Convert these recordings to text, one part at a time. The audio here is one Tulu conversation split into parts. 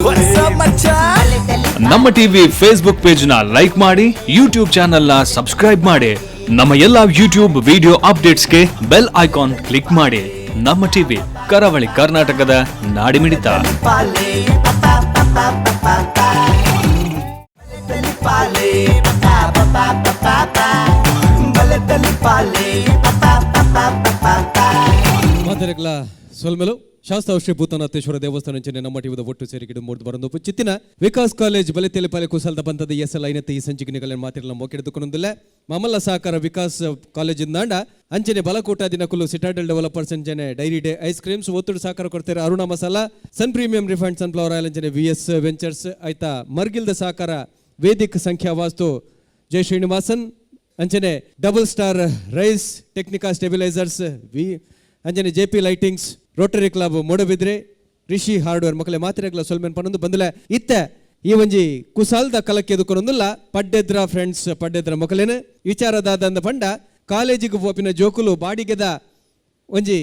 What's up, ಮಚ್ಚಾ? ನಮ್ಮ ಟಿವಿ ಫೇಸ್ಬುಕ್ ಪೇಜ್ ನ ಲೈಕ್ ಮಾಡಿ, ಯೂಟ್ಯೂಬ್ ಚಾನೆಲ್ ನ ಸಬ್ಸ್ಕ್ರೈಬ್ ಮಾಡಿ. ನಮ್ಮ ಎಲ್ಲಾ ಯೂಟ್ಯೂಬ್ ವಿಡಿಯೋ ಅಪ್ಡೇಟ್ಸ್ಗೆ ಬೆಲ್ ಐಕಾನ್ ಕ್ಲಿಕ್ ಮಾಡಿ. ನಮ್ಮ ಟಿವಿ, ಕರಾವಳಿ ಕರ್ನಾಟಕದ ನಾಡಿಮಿಡಿತ. ಪಾಲೆ ಪ ಪ ಪ ಪ ಪ ಪ. ಬಲೆತಲಿ ಪಾಲೆ ಪ ಪ ಪ ಪ ಪ ಪ. ಬಲೆತಲಿ ಪಾಲೆ ಪ ಪ ಪ ಪ ಪ ಪ. ಮಾತರಗಳ ಸೊಲ್ಮೆಲು. ಶಾಸ್ತ್ರ ಶ್ರೀ ಭೂತನಾಥೇಶ್ವರ ದೇವಸ್ಥಾನ ಅಂಚನೆ ನಮ್ಮ ಟಿವಿದ ಒಟ್ಟು ಸೇರಿಗಿಡು ಮೂರ್ದು ಬರಂದು ಚಿತ್ತಿನ ವಿಕಾಸ್ ಕಾಲೇಜ್ ಬಲಿತೆಲೆ ಪಾಲೆ ಕುಸಲ್ದ ಬಂದದ ಎಸ್ ಎಲ್ ಐನತ್ತೆ ಈ ಸಂಚಿಗೆ ನಿಗಲ ಮಾತಿರಲ ಮೋಕೆಡುಕೊಂದಿಲ್ಲ. ಮಮಲ್ಲ ಸಹಕಾರ ವಿಕಾಸ್ ಕಾಲೇಜ್ ಇಂದಾಂಡ ಅಂಚನೆ ಬಲಕೋಟ ದಿನಕುಲು ಸಿಟಾಡೆಲ್ ಡೆವಲಪರ್ಸ್ ಅಂಚನೆ ಡೈರಿ ಡೇ ಐಸ್ ಕ್ರೀಮ್ಸ್ ಒತ್ತುಡು ಸಹಕಾರ ಕೊಡ್ತಾರೆ. Aruna masala, Sun premium refined sunflower oil ಅಂಚನೆ ವಿ ಎಸ್ ವೆಂಚರ್ಸ್. ಆಯ್ತಾ ಮರ್ಗಿಲ್ದ ಸಹಕಾರ ವೇದಿಕ್ ಸಂಖ್ಯಾ ವಾಸ್ತು ಜಯ ಶ್ರೀನಿವಾಸನ್ ಅಂಚನೆ double star rice, Technica stabilisers V ಅಂಚನೆ J P lightings, Rotary club Moodbidri, Rishi hardware ಮಕ್ಕಳೇ ಮಾತ್ರೆಗಳ ಸೊಲ್ಮೆನ್ ಪನೊಂದು ಬಂದಲೆ. ಇತ್ತೆ ಈ ಒಂಜಿ ಕುಸಾಲ್ದ ಕಲಕ್ಕೆ ಎದುಕೊನೊಂದುಲ್ಲ ಪಡ್ಡೆದ್ರ ಫ್ರೆಂಡ್ಸ್ ಪಡ್ಡೆದ್ರ ಮಕ್ಕಳೇನು ವಿಚಾರದಾದಂದ ಪಂಡ ಕಾಲೇಜಿಗೆ ಪೋಪಿನ ಜೋಕುಲು ಬಾಡಿಗೆದ ಒಂಜಿ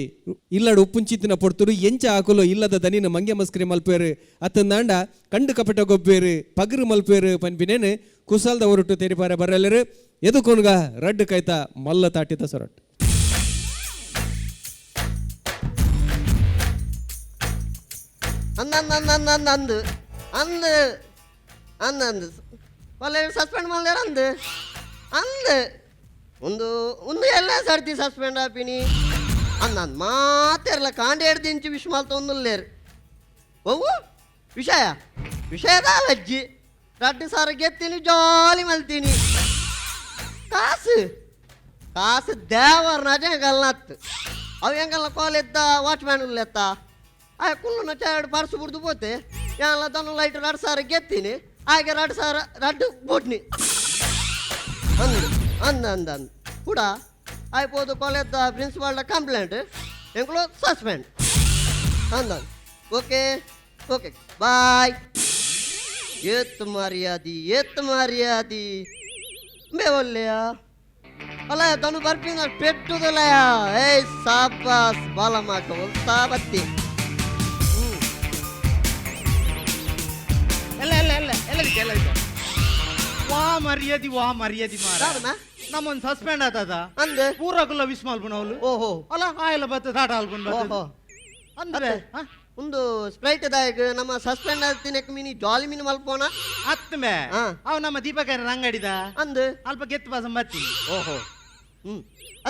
ಇಲ್ಲಡು ಉಪ್ಪುಂಚಿತ್ತಿನ ಪೊರ್ತುಡು ಎಂಚ ಆಕುಲು ಇಲ್ಲದ ದನಿನ ಮಂಗೆ ಮಸ್ಕರಿ ಮಲ್ಪೇರು ಅತ್ತಂದಾಂಡ ಕಂಡು ಕಪಟ ಗೊಬ್ಬೇರು ಪಗರು ಮಲ್ಪೇರು ಪನ್ಪಿನೇನು ಕುಸಾಲ್ದ ಹೊರಟು ತೆರಿಪಾರೆ ಬರಲೇರು ಎದುಕೊನ್ಗ ರಡ್ಡು ಕೈತ ಮಲ್ಲ ತಾಟಿತ ಸೊರಟ್. ಅಂದ ಅಂದ ಅಂದ ಅಂದ ಅಂದ ಅಂದು ಅಂದು ಅಂದ ಅಂದು ಕಾಲೇಜ್ ಸಸ್ಪೆಂಡ್ ಮಾಡ್ಯಾರ. ಅಂದು ಅಂದು ಒಂದು ಒಂದು ಎಲ್ಲ ಸರ್ತಿ ಸಸ್ಪೆಂಡ್ ಆಪಿನಿ ಅಂದ ಅಂದ್ ಮಾತಿರಲ್ಲ. ಕಾಂಡೇಡ್ ದಿಂಚು ವಿಶ್ ಮಲ್ತೊಂದುಲ್ಲೇರು. ಒವ್ವು ವಿಷಯ ವಿಷಯದ ಅಜ್ಜಿ 2000 ಗೆತ್ತೀನಿ, ಜಾಲಿ ಮಲ್ತೀನಿ. ಕಾಸು ಕಾಸು ದೇವರ ಎಂಗಲ್ನತ್ತು ಅವು ಎಂಗಲ್ಲ ಕಾಲೆದ್ದ ವಾಚ್ಮ್ಯಾನ್ ಉಲ್ಲೆತ್ತ ಆ ಕುಲ್ಲುನ ಚಾಯಡ್ ಪರ್ಸು ಬುಡ್ದು ಪೋತೆ. ಯಾನ್ಲ ತನು ಲೈಟ್ 2000 ಗೆತ್ತೀನಿ, ಹಾಗೆ 2000 ರಡ್ಡು ಬುಡ್ನಿ ಅಂದು ಅಂದ ಅಂದ ಅಂದ್ ಕೂಡ ಆಯ್ಬೋದು. ಕಾಲೇಜ್ದ ಪ್ರಿನ್ಸಿಪಾಲ್ಡ ಕಂಪ್ಲೇಂಟ್, ಎಂಕ್ಲು ಸಸ್ಪೆಂಡ್ ಅಂದ. Okay okay bye. ಏತ್ ಮರ್ಯಾದಿ, ಏತ್ ಮರ್ಯಾದಿ ಮೇವಲ್ಲೆಯ ಅಲ್ಲ ತನು ಬರ್ಪಿನ ಪೆಟ್ಟುದಲಯ. ಏಯ್ ಸಾಬಾಸ್ ಬಾಲಮಾಕ ಬತ್ತಿ. ಎಲ್ಲ ಎಲ್ಲ ಎಲ್ಲ ಎಲ್ಲ ವಿದ್ಯೆ, ಎಲ್ಲ ವಿದ್ಯೆ. ವಾ ಮರ್ಯಾದಿ, ವಾ ಮರ್ಯಾದಿ ಮಾರ. ಯಾರಮ್ಮ? ನಮ್ಮೊಂದು ಸಸ್ಪೆಂಡ್ ಆತದ. ಅಂದ್. ಪೂರ ಕುಲ್ಲ ವಿಶ್ ಮಲ್ಪುನವ್ಲು. ಓಹೋ. ಅಲ್ಲ, ಆಯಲ್ಲ ಬತ್ತ ದಾಟ ಆಲ್ಪುನ್. ಓಹೋ. ಅಂದ್ರೆ ಅತ್ತೆ. ಒಂದು ಸ್ಪ್ರೈಟ್ ದಾಯಕ್ ನಮ್ಮ ಸಸ್ಪೆಂಡ್ ಆಗ್ತೀನಿ ಮೀನಿ ಜಾಲಿ ಮೀನು ಮಲ್ಪೋಣ. ಅತ್ ಮೇ. ಹಾ. ಅವ್ ನಮ್ಮ ದೀಪಕ ರಂಗಡಿದ. ಅಂದ್. ಅಲ್ಪ ಗೆತ್ತು ಬಾಸ ಬತ್ತಿ. ಓಹೋ, ಹ್ಮ್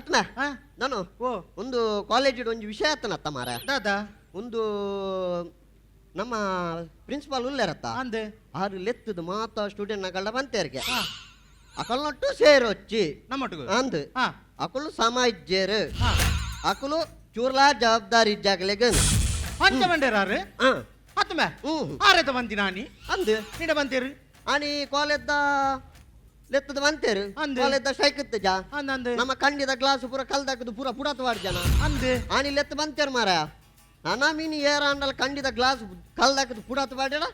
ಅತ್ಮ. ಹಾ? ನಾನು ಓ. ಒಂದು ಕಾಲೇಜ್ ಒಂಜಿ ವಿಷಯ ಆತನತ್ತ ಮಾರ. ದಾದಾ? ಒಂದು ನಮ್ಮ ಪ್ರಿನ್ಸಿಪಾಲ್ ಉಲ್ಲೇರತ್ತ. ಅಂದ್. ಆರು ಲೆತ್ತದ ಮಾತಾ ಸ್ಟೂಡೆಂಟ್ ನಗಳ್ಳ ಬಂತೇರ್ಗೆ. ಹಾ. ಅಕಲ್ನೊಟ್ಟು ಸೇರೊಚ್ಚಿ. ನಮ್ಮೊಟ್ಟಿಗೆ. ಅಂದ್. ಹಾ. ಅಕುಲು ಸಮಾಜ್ಯರು. ಹಾ. ಅಕುಲು ಚೂರ್ಲಾ ಜವಾಬ್ದಾರಿ ಇಜ್ಜಾಗಲೆಗನ್. ಪಂಚ ಬಂಡೇರಾರು. ಹಾ. ಅತ್ ಮೇ. ಹ್ಮ್. ಆರೇತ ಬಂತಿ ನಾನಿ. ಅಂದ್. ನಿಡ ಬಂತೇರು. ಆನಿ ಕಾಲೇಜ್ದ ಲೆತ್ತದ ಬಂತೇರು. ಅಂದ್. ಕಾಲೇಜ್ದ ಶೈಕತ್ತ ಜಾ. ಅಂದ್ ಅಂದ್. ನಮ್ಮ ಕಂಡಿದ ಗ್ಲಾಸ್ ಪೂರ ಕಲ್ದಾಕದು ಪೂರ ಪುಡತ್ ಜನ. ಅಂದ್. ಆನಿ ಲೆತ್ತ ಬಂತೇರು ಮಾರ. ಅನಾಮಿನಿ ಏರ ಅಂಡಲ್ ಕಂಡಿದ ಗ್ಲಾಸ್ ಕಲ್ದಾಕದು ಪುಡತ್ ಬಾಡ್ಯಡ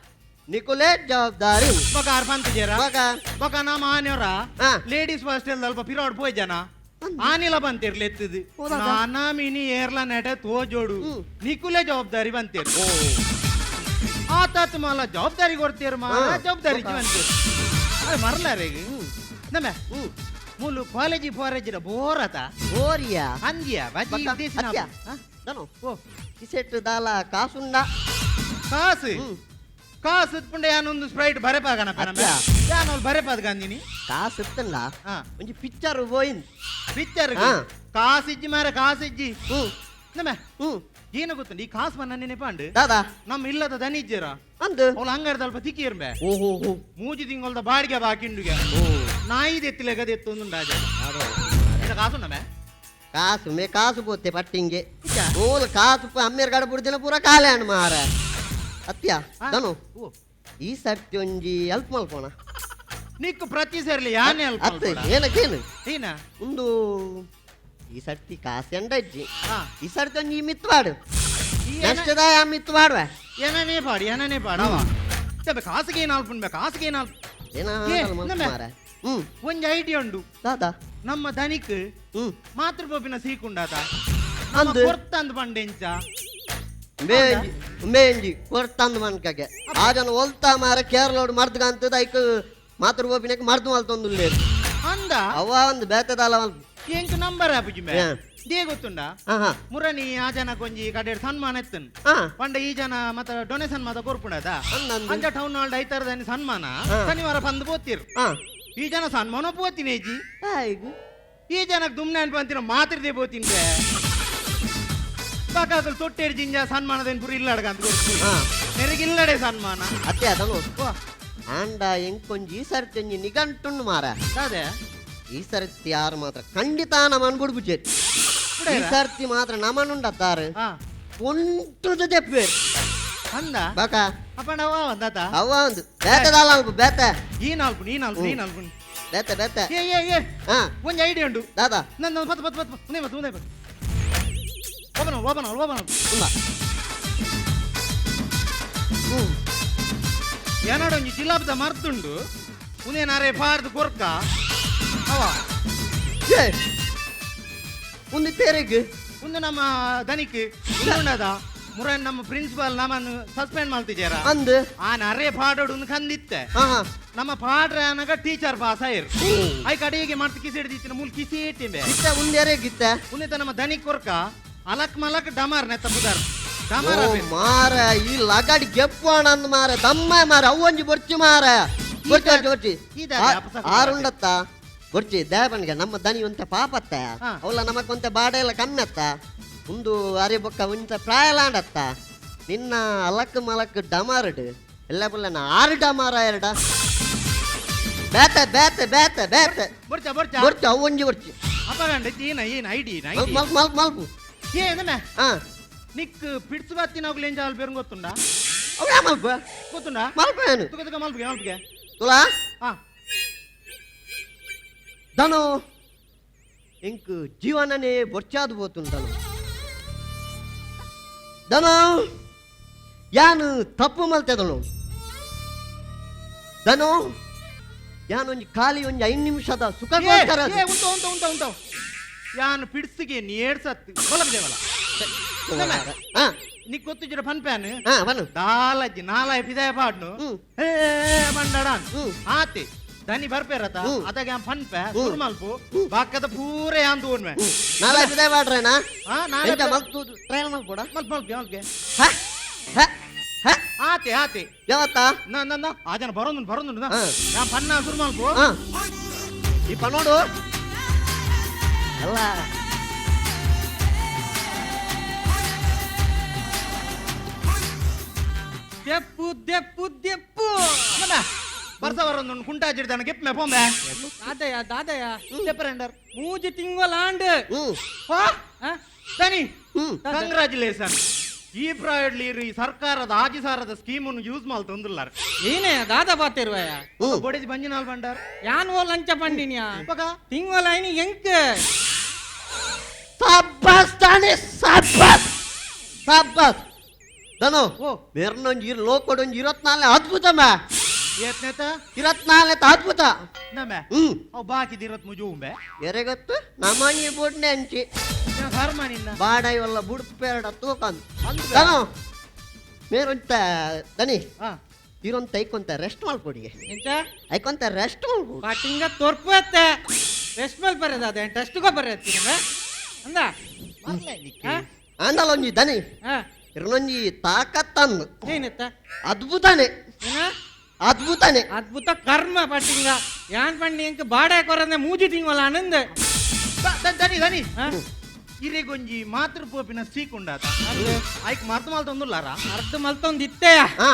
ನಿಕುಲೇ ಜವಾಬ್ದಾರಿ. ಬೊಕ ಆರ್ ಪಂತಿಜೇರ? ಬೊಕ? ಬೊಕ ನಮ್ಮ ಆನೆಯವರ. ಹಾ. ಲೇಡೀಸ್ ಹಾಸ್ಟೆಲ್ ಅಲ್ಪ ಪಿರಾಡ್ ಪೋಯ್ ಜನ ಆನಿಲ ಬಂತಿರ್ಲಿ ಎತ್ತದು. ಹೌದಾ? ನಾನಾ ಮಿನಿ ಏರ್ಲ ನೆಟ ತೋಜೋಡು. ಹ್ಮ್. ನಿಕುಲೇ ಜವಾಬ್ದಾರಿ ಬಂತೇರು. ಆತಾತ್ ಮಾಲ ಜವಾಬ್ದಾರಿ ಕೊಡ್ತೀರ ಮಾಲ. ಹಾ. ಜವಾಬ್ದಾರಿ ಬಂತೇರು ಅದು ಮರಲಾರೆ ನಮ್ಮ. ಹ್ಮ್. ಮೂಲು ಕಾಲೇಜಿ ಫಾರೇಜಿನ ಬೋರ್ ಆತ. ಓರಿಯಾ. ಅಂದ್ಯ ಬಜಿ ಬೊಕ ಉದ್ದೇಶನ. ಅತ್ಯ. ಹಾ? ದನು. ಓ. ಕಿಸೆಟ್ ದಾಲ ಕಾಸುಂಡ? ಕಾಸು. ಹ್ಮ್. ಕಾಸು ಇತ್ಪುಂಡ ಯಾನೊಂದು ಸ್ಪ್ರೈಟ್ ಬರೆಪಾಗಣಪ್ಪ ನಮ್ಮ. ಅತ್ಯ. ಯಾನೊಂದು ಬರೆಪಾದ ಗಾಂಧಿನಿ. ಕಾಸು ಇತ್ತಲ್ಲ. ಹಾ. ಒಂಜಿ ಪಿಕ್ಚರ್ ಪೋಯಿನ್. ಪಿಕ್ಚರ್. ಹಾ. ಕಾಸಿಜ್ಜಿ ಮಾರ, ಕಾಸಿಜ್ಜಿ. ಹ್ಮ್. ನಮ್ಮ. ಹ್ಮ್. ಏನ ಗೊತ್ತುಂಡು, ಈ ಕಾಸು ಬನ್ನ ನೆನಪಾಂಡು. ದಾದಾ? ನಮ್ಮ ಇಲ್ಲದ ದನಿಜ್ಜರ. ಅಂದ್. ಅವಳು ಅಂಗಡಿ ಸ್ವಲ್ಪ ತಿಕ್ಕಿರ್ಬೆ. ಓಹೋ ಹೋ. ಮೂಜಿ ತಿಂಗಳದ ಬಾಡಿಗೆ ಬಾಕಿಂಡುಗೆ ನಾಯಿ ದೆತ್ತಿಲೆಗ ದೆತ್ತೊಂದುಂಡಾಜ ಕಾಸುಂಡಮೆ. ಕಾಸು ಮೇ ಕಾಸು ಪೋತೆ ಪಟ್ಟಿಂಗೆ ಮೂಲ ಕಾಸು ಅಮ್ಮೇರ್ ಗಡ ಬುಡ್ದಿನ ಪೂರ ಕಾಲೆ ಮಾರ. ಅತ್ಯ. ಹಾ? ದನು. ಓ. ಈ ಸರ್ತಿ ಒಂಜಿ ಹೆಲ್ಪ್ ಮಲ್ಪೋಣ. ನಿಕ್ಕು ಪ್ರತಿ ಸರ್ಲಿ ಯಾನೆ ಅಲ್ಪ. ಅತ್ತ ಏನಕ್ಕೇನು? ಏನ? ಒಂದು ಈ ಸರ್ತಿ ಕಾಸು ಎಂಡ ಇಜ್ಜಿ. ಹಾ. ಈ ಸರ್ತಿ ಒಂಜಿ ಮಿತ್ ಪಾಡು. ಈ ನೆಕ್ಸ್ಟ್ ದಾಯ ಮಿತ್ ಪಾಡುವ. ಏನನೇ ಪಾಡು, ಏನನೇ ಪಾಡು ಅವ ಕಾಸಿಗೆ ಏನು ಅಲ್ಪುಂಡ್ ಕಾಸಿಗೆ ಏನು ಅಲ್ಪ. ಏನಾದಲ್ಲ ಏ, ಮಲ್ಪು ನಮ್ಮೆ. ಮಾರ. ಹ್ಮ್. ಒಂಜಿ ಐಡಿಯಾ ಉಂಡು. ದಾದಾ? ನಮ್ಮ ದನಿಕ್ ಹ್ಮ್. ಮಾತೃಪೊಪಿನ ಸೀಕುಂಡಾತ. ಅಂದ್. ಕೊರ್ತಂದ್ ಪಂಡೆಂಚ. ಮೇಂಜಿ ಮೇಂಜಿ ಕೊರ್ತಂದು ಮನ್ಕಗೆ ಆ ಜನ ಒಲ್ತಾ ಮಾರ ಕೇರಳೋಡು ಮರ್ದ್ಗ ಅಂತದ ಐಕ್ ಮಾತೃ ಗೋಪಿನಕ್ಕೆ ಮರ್ದು ಮಲ್ತೊಂದುಲ್ಲೇರು ಅಂದ ಅವ ಒಂದು ಬೇತದಾಲ ಮಲ್ಪ ಎಂಕ್ ನಂಬರ್ ಆಪುಜಿ ಮೇ ಹಾ. They ಗೊತ್ತುಂಡ ಹಾ ಹಾ ಮುರನಿ ಆ ಜನ ಕೊಂಜಿ ಕಡೆ ಸನ್ಮಾನ ಎತ್ತನ್ ಹಾ ಪಂಡ ಈ ಜನ ಮತ್ತ ಡೊನೇಷನ್ ಮಾತ ಕೊರ್ಪುಂಡದ ಅಂದ್ ಅಂದ್. ಅಂಚ ಟೌನ್ ಹಾಲ್ ಐತಾರದಾನಿ ಸನ್ಮಾನ ಹಾ. ಶನಿವಾರ ಬಂದು ಪೋತಿರು ಹಾ ಈ ಜನ ಸನ್ಮಾನ ಪೋತಿನ ಏಜಿ ಆಯ್ತು ಈ ಜನಕ್ಕೆ ದುಮ್ನೆ ಅನ್ಪಂತಿನ ಮಾತ್ರದೇ ಪೋತಿನ್ ಬಾಕಾಕಲ್ ತೊಟ್ಟೇರು ಜಿಂಜ ಸನ್ಮಾನದೇನ್ ಪುರಿ ಇಲ್ಲಡಗ ಅಂತ ಕೊರ್ಪು ಹಾ ನೆರಗಿಲ್ಲಡೆ ಸನ್ಮಾನ ಅತ್ತೆ ಅದನು ಓ ಆಂಡ ಎಂಕೊಂಜಿ ಈ ಸರ್ತಿ ಒಂಜಿ ನಿಗಂಟುಂಡು ಮಾರ ಅದೇ ಈ ಸರ್ತಿ ಯಾರು ಮಾತ್ರ ಖಂಡಿತ ನಮ್ಮನ್ ಬುಡ್ಬುಜೇರು ಈ ಸರ್ತಿ ಮಾತ್ರ ನಮನುಂಡತ್ತಾರು ಹಾ ಒಂಟುದು ದೆಪ್ಪೇರು ಅಂದ ಬಾಕ ಅಪ್ಪಣ್ಣ ಅವ ಒಂದಾತ ಅವ ಒಂದು ಬೇತದಾಲ ಅಲ್ಪ ಬೇತ ಈ ನಾಲ್ಕು ನೀ ನಾಲ್ಕು ನೀ ನಾಲ್ಕು ಬೇತ ಬೇತ ಏ ಏ ಏ ಹಾ ಒಂಜಿ ಐಡಿಯಾ ಉಂಡು ದಾದಾ ನನ್ನ ಪತ್ತು ಪತ್ತು ಪತ್ತು ಮುಂದೆ ಪತ್ತು ಮುಂದೆ ಪತ್ತು open open open ಉಲ್ಲ ಹ್ಮ್ ಏನಾಡ ಒಂಜಿ ಜಿಲಾಬ್ದ ಮರ್ತುಂಡು ಉಂದೇ ನಾರೇ ಪಾರ್ದು ಕೊರ್ಕ ಅವ ಏ ಒಂದು ತೇರೆಗ್ ಒಂದು ನಮ್ಮ ದನಿಕ್ ಉಂಡದ ಮುರನ್ ನಮ್ಮ ಪ್ರಿನ್ಸಿಪಾಲ್ ನಮ್ಮನ್ನು ಸಸ್ಪೆಂಡ್ ಮಾಡ್ತಿದ್ದೀರಾ ಅಂದ್ ಆ ನರೇ ಪಾಡೋಡು ಒಂದು ಕಂದಿತ್ತೆ ಹಾ ಹಾ ನಮ್ಮ ಪಾಡ್ರೆ ಅನಗ ಟೀಚರ್ ಪಾಸ್ ಆಯಿರು I ಕಡೆಗೆ ಮಾಡ್ತು ಕಿಸಿ ಹಿಡ್ದಿತ್ತಿನ ಮೂಲ ಕಿಸಿ ಇಟ್ಟಿಂಬೆ ಇತ್ತ ಉಂದೆರೆಗಿತ್ತ ಉನ್ನಿತ ನಮ್ಮ ದನಿಕ್ ಕೊರ್ಕ ಅಲಕ್ ಮಲಕ್ ಡಮಾರ್ ನೆತ್ತ ಬುದಾರ್ ಡಮಾರ್ ಓ ಅಪೆ. ಮಾರ ಈ ಲಗಾಡಿ ಗೆಪ್ಪಣ ಅಂದ್ ಮಾರ ದಮ್ಮ ಮಾರ ಅವ್ವಂಜಿ ಬೊರ್ಚಿ ಮಾರ ಬೊರ್ಚಿ ಬೊರ್ಚಿ ಬೊರ್ಚಿ ಈದಾರೆ ಅಪಸಕುನ ಆರುಂಡತ್ತ ಬೊರ್ಚಿ ದೇವನಿಗೆ ನಮ್ಮ ದನಿ ಒಂತ ಪಾಪತ್ತ ಹಾ. ಅವಲ್ಲ ನಮಕ್ ಒಂತ ಬಾಡ ಎಲ್ಲ ಕಮ್ಮಿ ಅತ್ತ ಒಂದು ಅರೆ ಬೊಕ್ಕ ಒಂತ ಪ್ರಾಯ ಲಾಂಡತ್ತ ನಿನ್ನ ಅಲಕ್ ಮಲಕ್ ಡಮಾರಡ್ ಎಲ್ಲ ಬುಲ್ಲ ನಾ ಆರು ಡಮಾರ ಎರಡ ಬೇತ ಬೇತ ಬೇತ ಬೇತ ಬೊರ್ಚ ಬೊರ್ಚ ಬೊರ್ಚಿ ಅವ್ವಂಜಿ ಬೊರ್ಚಿ ಅಪಗಂಡ ಈನ ಈನ ಐಡಿ ಈನ ಮಲ್ಪ್ ಐಡಿ ಮಲ್ಪ್ ಮಲ್ಪ್ ಮಲ್ಪು ಏ ಎಂದಮೆ ಹಾ ನಿಕ್ ಪಿಡ್ಸು ಬತ್ತಿನ ಅವುಗಳು ಎಂಜಾಲ್ ಬೇರೆ ಗೊತ್ತುಂಡ ಅವ್ ಯಾ ಮಲ್ಪ ಗೊತ್ತುಂಡ ಮಲ್ಪ ಏನು ತುಕ ತುಕ ಮಲ್ಪಿಗೆ ಮಲ್ಪಿಗೆ ತುಲಾ ಹಾ ಧನು ಇಂಕ್ ಜೀವನನೇ ಬೊರ್ಚಾದು ಪೋತುಂಟನು ಧನು ಯಾನು ತಪ್ಪು ಮಲ್ತೆದನು ಧನು ಯಾನೊಂಜಿ ಖಾಲಿ ಒಂಜಿ ಐದು ನಿಮಿಷದ ಸುಖಕ್ಕೋಸ್ಕರ ಏ, ಏ, ಉಂಟು ಉಂಟು ಉಂಟು ಉಂಟು ಯಾನು ಪಿಡ್ಸಿಗೆ ನೀ ಏಡ್ಸತ್ತು ಬೊಲಬ ದೇವಲ ಹಾ ನಿಕ್ ಗೊತ್ತಿಜ್ಜರ ಫನ್ ಪ್ಯಾನ್ ಹಾ ಬನ್ನು ದಾಲಜ್ಜಿ ನಾಲಾಯ ಪಿದಾಯ ಪಾಡ್ನು ಹ್ಮ್. ಏ ಮಂಡಡಾನ್ ಹ್ಮ್. ಆತಿ ದನಿ ಬರ್ಪೇರತ ಹ್ಮ್. ಅದಾಗ ಯಾನ್ ಫನ್ ಪ್ಯಾ ಹ್ಮ್. ಸುರ್ಮಲ್ಪು ಬಾಕದ ಪೂರ ಯಾನ್ ತೂನ್ವೆ ನಾಳೆ ಪಿದಾಯ ಪಾಡ್ರೇನಾ ಹಾ ನಾಳೆ ಎಂತ ಮಲ್ತು ಟ್ರಯಲ್ ಮಲ್ಪೋಡ ಮಲ್ಪ ಮಲ್ಪೆ ಮಲ್ಪೆ ಹ ಹ ಹ ಆತೆ ಆತೆ ಯಾವತ್ತ ನ ನ ನ ಆ ಜನ ಬರೋದು ಬರೋದು ಹಾ. ಯಾನ್ ಪನ್ನ ಸುರ್ಮಲ್ಪು ಹಾ ಇಪ್ಪ ನೋಡು ಅಲ್ಲ ದೆಪ್ಪು ದೆಪ್ಪು ದೆಪ್ಪು ಬರ್ಸ ಬರೋದು ಕುಂಟಾಜಿಡ್ದಾನ ಗೆಪ್ ಮೆ ಪೊಂಬೆ ದಾದಯ ದಾದಯ ದೆಪ್ಪರೆಂಡರ್ ಮೂಜಿ ತಿಂಗಳ ಆಂಡ್ ಹ್ಮ್ ಹಾ ದನಿ ಹ್ಮ್ ಕಂಗ್ರಾಚುಲೇಷನ್ ಈ ಪ್ರಾಯಡ್ಲಿ ಈ ಸರ್ಕಾರದ ಆಜಿಸಾರದ ಸ್ಕೀಮ್ ಅನ್ನು ಯೂಸ್ ಮಾಲ್ ಏನೇ ದಾದ ಬಾತಿರುವಯ ಹ್ಮ್ ಬೊಡಿಜಿ ಬಂಜಿನಾಲ್ ಬಂಡಾರ್ ಯಾನ್ ಓ ಲಂಚ ಪಂಡಿನಿಯಾ ಬಗ ತಿಂಗಳ ಐನಿ ಎಂಕ್ ಸಾಬ್ಬಾಸ್ ತಾನೆ ಸಾಬ್ಬಾಸ್ ಸಾಬ್ಬಾಸ್ ಧನು ಓ. ಮೇರ್ನೊಂಜಿ ಲೋಕೊಡೊಂಜಿ ಇರತ್ನಾಲ್ನೇ ಅದ್ಭುತ ಮಾ ಏತ್ನೇತ ಇರತ್ನಾಲ್ನೇ ಅದ್ಭುತ ನಮೆ ಹ್ಮ್ ಅವು ಬಾಕಿದಿರತ್ ಮುಜು ಉಂಬೆ ಎರೆಗೊತ್ತು ನಮನಿ ಬುಡ್ನೆ ಅಂಚಿ ಧರ್ಮ ನಿನ್ನ ಬಾಡ ಇವೆಲ್ಲ ಬುಡ್ಪೇರಡ ತೂಕಂದ್ ಅಂದ್ ಧನು ಮೇರೊಂತ ದನಿ ಹಾ ಇರೊಂತ ಐಕೊಂತ ರೆಸ್ಟ್ ಮಾಡ್ಕೊಡಿ ಎಂಚ ಐಕೊಂತ ರೆಸ್ಟ್ ಮಾಡ್ಕೊಡಿ ಪಾಟಿಂಗ ತೊರ್ಪತ್ತೆ ರೆಸ್ಟ್ ಮೇಲ್ ಬರೋದ ಅದೇ ಟೆಸ್ಟ್ಗೋ ಬರತ್ತೀನಿ ಅಂದ ಹಾ? ಆಂಡಲ ಒಂಜಿ ದನಿ ಹಾ ಇರನೊಂಜಿ ತಾಕತ್ತಂದು ಏನಿತ್ತ ಅದ್ಭುತನೇ ಏನ ಅದ್ಭುತನೇ ಅದ್ಭುತ ಕರ್ಮ ಪಟ್ಟಿಂಗ ಯಾನ್ ಪಂಡಿ ಎಂಕ್ ಬಾಡ ಕೊರಂದೆ ಮೂಜಿ ತಿಂಗಳ ಆನಂದ ದನಿ ದನಿ ಹಾ? ಇರೆಗೊಂಜಿ ಮಾತೃ ಪೋಪಿನ ಸೀಕುಂಡಾತ ಐಕ್ ಮರ್ತು ಮಾಲ್ ತಂದುಲ್ಲಾರ ಅರ್ಧ ಮಲ್ತೊಂದು ಇತ್ತೆಯ ಹಾ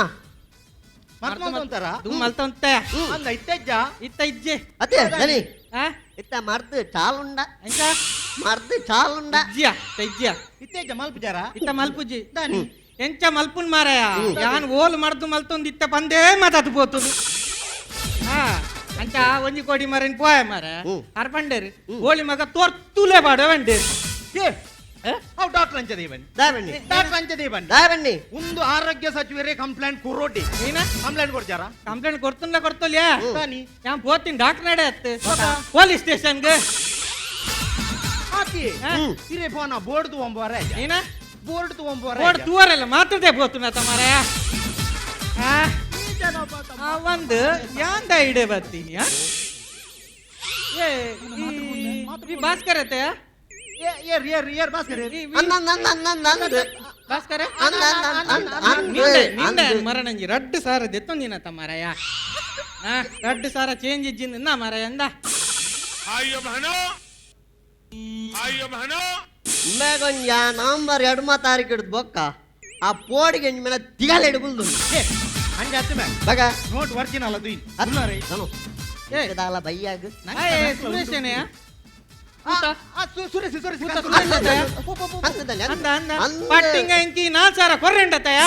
ಮರ್ತು ಮಾಲ್ ತಂತಾರ ದುಮ್ ಮಲ್ತೊಂತೆ ಅಂದ ಇತ್ತೆಜ್ಜ ಇತ್ತ ಇಜ್ಜೆ ಅದೇ ದನಿ ಆ ಇತ್ತ ಮರ್ದು ಚಾಲುಂಡ ಎಂಚ ಮರ್ದು ಚಾಲುಂಡ ಇಜ್ಜಿಯ ಇಜ್ಜಿಯ ಇತ್ತೆಜ್ಜ ಮಲ್ಪುಜಾರ ಇತ್ತ ಮಲ್ಪುಜಿ ದನಿ ಎಂಚ ಮಲ್ಪುನ್ ಮಾರಾಯ ಯಾನ್ ಓಲ್ ಮರ್ದು ಮಲ್ತೊಂದು ಇತ್ತ ಪಂದೇ ಮಾತಾತು ಪೋತುದು ಹಾ ಅಂಚ ಒಂಜಿ ಕೋಡಿ ಮರನ್ ಪೋಯ ಮಾರ ಹ್ಮ್. ಅರ್ಪಂಡೇರು ಓಳಿ ಮಗ ತೋರ್ತುಲೆ ಬಾಡ ವಂಡೇರು ಏ ಅವು ಡಾಕ್ಟರ್ ಅಂಚದೆ ಬನ್ನಿ ದಾಬಣ್ಣಿ ಡಾಕ್ಟರ್ ಅಂಚದೆ ಬನ್ನಿ ದಾಬಣ್ಣಿ ಒಂದು ಆರೋಗ್ಯ ಸಚಿವರೇ ಕಂಪ್ಲೇಂಟ್ ಕೊರೋಟಿ ಏನ ಕಂಪ್ಲೇಂಟ್ ಕೊಡ್ತಾರ ಕಂಪ್ಲೇಂಟ್ ಕೊಡ್ತುಂಡ ಕೊಡ್ತೋಲ್ಯಾ ದನಿ ಯಾನ್ ಪೋತೀನಿ ಡಾಕ್ಟರ್ ನಡೆ ಅತ್ತು ಪೊಲೀಸ್ ಸ್ಟೇಷನ್ಗೆ ಆತಿ ಹಾ. ಇರೇ ಫೋನ ಬೋರ್ಡ್ ಒಂಬಾರ ಏನ ಬೋರ್ಡ್ ತಗೊಂಬೋರ ಬೋರ್ಡ್ ತೂವರಲ್ಲ ಮಾತ್ರದೇ ಬೋತುನ ಮಾರಾಯ. ಆ ಆ, ಒಂದು ಯಾಂದ ಇಡೆ ಬರ್ತೀನಿ. ಆ? ಏ ಈ ಭಾಸ್ಕರ ಅತ್ತೆ? ಏರ್ ಏರ್ ಏರ್ ಭಾಸ್ಕರ್ ಏರ್. ಅಂದ ಅಂದ ಅಂದ ಅಂದ ಅಂದ ಭಾಸ್ಕರ ಅಂದ ಅಂದ ಅಂದ ಅಂದ ನಿಂದೆ ನಿಂದೆ ಮರಣಂಜಿ ರಡ್ಡು ಸಾರ ದೆತ್ತೊಂದಿನ ಮಾರಾಯ. ಆ ರಡ್ಡು ಸಾರ ಚೇಂಜ್ ಇಜ್ಜಿಂದ ನಾ ಮಾರಾಯ ಅಂದ. ಉಮ್ಮೆಗೊಂಜ ನವೆಂಬರ್ 2 ತಾರೀಕು ಹಿಡ್ದು ಬೊಕ್ಕ ಆ ಪೋಡಿಗೆ ಮೇಲೆ ತಿಗಲ್ ಹಿಡ್ಬುಲ್ದು. ಏ, ಹಂಗೆ ಅತ್ತೆ ಮೇ ಬಗ ನೋಟ್ ಒರಿಜಿನಲ್ ಅದು ನಾನು ಏ. ದಾಲ ಬೈಯಾಗ ಸುರೇಶನೇ? ಸುರೇಶ್ ಸುರೇಶ್. ಸುರೇಶ್ ಅತ್ತಯ್ಯ? ಅಂತದಲ್ಲಿ ಅಂದ ಅಂದ ಅಂದ. ಪಟ್ಟಿಂಗ ಇಂಕಿ ನಾಲ್ ಸಾರ ಕೊರ್ರೆಂಡತ್ತಯ್ಯ.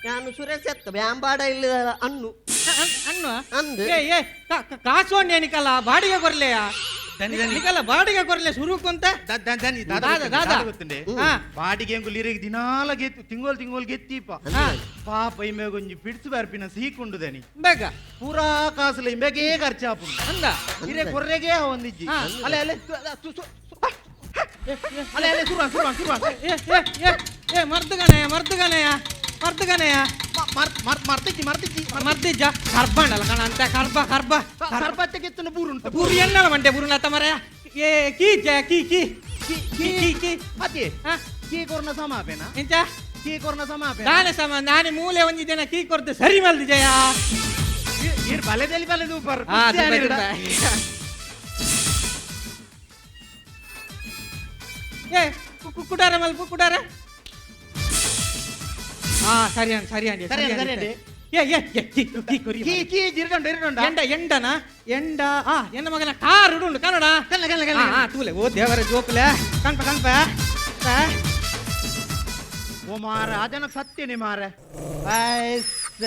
ನಾನು ಸುರೇಶ್ ಎತ್ತ ಬ್ಯಾಂಬಾಡ ಇಲ್ಲ ಅನ್ನು. ಅನ್ನು. ಅಂದು. ಏ ಏ ಕಾಸು ನಿಕಲ್ಲ ಬಾಡಿಗೆ ಕೊರ್ಲೆಯ? ದನಿ, ದನಿ. ನಿಕಲ್ಲ ಬಾಡಿಗೆ ಕೊರ್ಲೆ ಶುರುಕುಂತ. ದನಿ ದಾದ, ದಾದ ದಾದ. ಗೊತ್ತುಂಡೆ. ಹಾ. ಬಾಡಿಗೆ ಎಂಗುಲು ಇರೆಗ್ ದಿನಾಲ ಗೆತ್ತು ತಿಂಗೋಲ್ ತಿಂಗೋಲ್ ಗೆತ್ತೀಪ. ಹಾ. ಪಾಪ ಇಮ್ಮೆಗೊಂಜಿ ಪಿಡ್ಸು ಬರ್ಪಿನ ಸೀಕುಂಡು ದನಿ. ಬೇಗ. ಪೂರಾ ಕಾಸುಲ ಇಂಬೆಗೇ ಖರ್ಚಾಪುಂಡು. ಅಂದ. ಇರೆ ಕೊರ್ರೆಗೆ ಒಂದಿಜ್ಜಿ. ಹಾ. ಅಲೆ ಅಲೆ ಅಲೆ ಅಲೆ ಸುರುವಾನ್ ಸುರುವಾನ್ ಸುರುವಾನ್. ಏ ಏ ಏ ಏ ಮರ್ದುಗಣಯ್ಯ ಮರ್ದುಗಣಯ್ಯ ಮರ್ದುಗಣಯ್ಯ. ಮರ್ತಿಜ್ಜಿ ಮರ್ತಿಜ್ಜಿ. ಮರ್ದಿಜ್ಜ ಕರ್ಬಾಂಡಲ್ಲ ಕಣ ಅಂತ ಕರ್ಬ ಕರ್ಬ. ಸರ್ಬತ್ತೆ ಗೆತ್ತನ ಬೂರುಂಟು. ಬೂರು ಎನ್ನಲ ಮಂಟೆ ಬೂರು ನತ್ತ ಮರಯ. ಏ ಕೀ ಜ key key key key key. ಅತಿ ಹಾ. ಕೀ ಕೊರ್ನ ಸಮಾಪೇನ? ಎಂಚ? ಕೀ ಕೊರ್ನ ಸಮಾಪೇನ? ದಾನೆ ಸಮ ನಾನೇ ಮೂಲೆ ಒಂಜಿದ್ದೇನ ಕೀ ಕೊರ್ದು ಸರಿ ಮಲ್ದಿ ಜಯ. ಇರ್ ಬಲೆದಲ್ಲಿ ಬಲೆದು ಬರ್. ಹಾ, ದುಬೈ, ದುಬೈ. ಏ ಕುಡಾರ ಮಲ್ಪ ಕುಡಾರ. ಹಾ ಸರಿ ಅಂಡ್ ಸರಿ ಅಂಡಿ. ಸರಿ ಅಂಡಿ, ಸರಿ ಅಂಡಿ. ಏ ಏ ಏ ಕೀ ಕೀ ಕೊರಿ. ಕೀ ಕೀ ಜಿರ್ಡೊಂಡು ಇರ್ಡೊಂಡ. ಎಂಡ ಎಂಡನ ಎಂಡ. ಆ ಎನ್ನ ಮಗನ ಕಾರ್ ಉಂಡು ಕನ್ನಡ. ಕಲ್ಲ ಕಲ್ಲ ಕಲ್ಲ. ಆ ತೂಲೆ ಓ ದೇವರ ಜೋಕುಲೆ ಕಣ್ಪ ಕಣ್ಪ. ಓ ಮಾರ ಅದನ್ನ ಸತ್ಯನೆ ಮಾರ ಐಸ